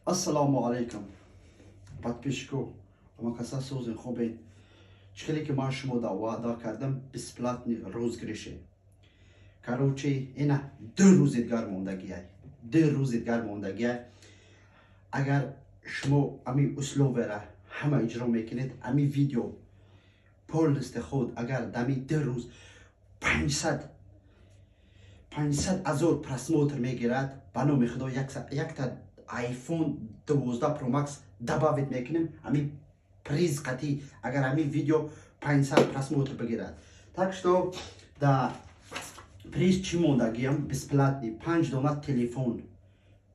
Ассалому алайкум, подписчико, ҳамакаса созин, хубен? Чӣ хеле ки ман шумо да ваъда кардам, бесплатный розыгрыше. Короче, ина 2 рӯзи дигар мондагиай, 2 рӯзи дигар мондагиай. Агар шумо ами условияра ҳама иҷро мекунед, ами видео полностью худ агар дами 2 рӯз 500 000 просмотр мегирад, ба номи Худо, якта iPhone 12 Pro Max добавить мекунем ами приз қатӣ, агар ами видео 500 просмотр бигирад. Так что да, приз чӣ мондагиам? Бесплатный панҷ дона телефон,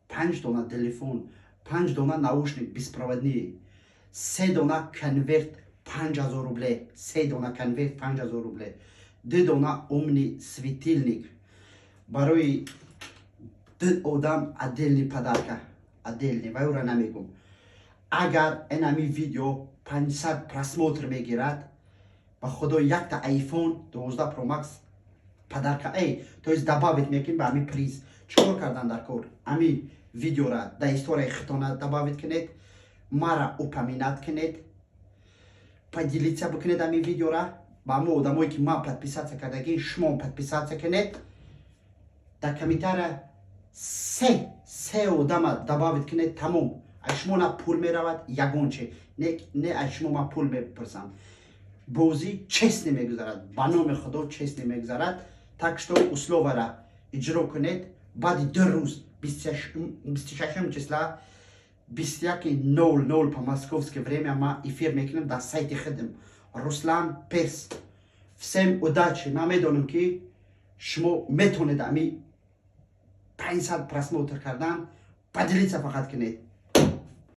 панҷ дона телефон, панҷ дона наушник беспроводные, се дона конверт 5000 рубле, се дона конверт 5000 рубле, ду дона умный светильник, барои ду одам отдельный подарка, отдельный, ва ӯра намегум. Агар энами видео 500 просмотр мегирад, ба Худо, якта iPhone 12 Pro Max подарка, эй, то есть добавить мекунем ба ами приз. Чикор кардан дар кор? Ами видеора да историяи хитона добавить кунед, мара упоминать кунед, поделиться бикунед ами видеора ба ҳамо одамое ки ман подписаться кардагӣ, шумо подписаться кунед, дар комментария се одама добавить кунед. Тамом. Аз шумо на пул меравад, ягонче не, аз шумо ман пул мепурсам. Бозӣ честно мегузарад, ба номи Худо, честно мегузарад. Так что условияра иҷро кунед. Баъди 2 рӯз, 26 числа, 21:00 по московское время ма эфир мекунем дар сайти худам, Руслан Перс. Всем удачи! Ман медонам, ки шумо метонед ами 500 просмотр кардан. Поделиться фақат кунед.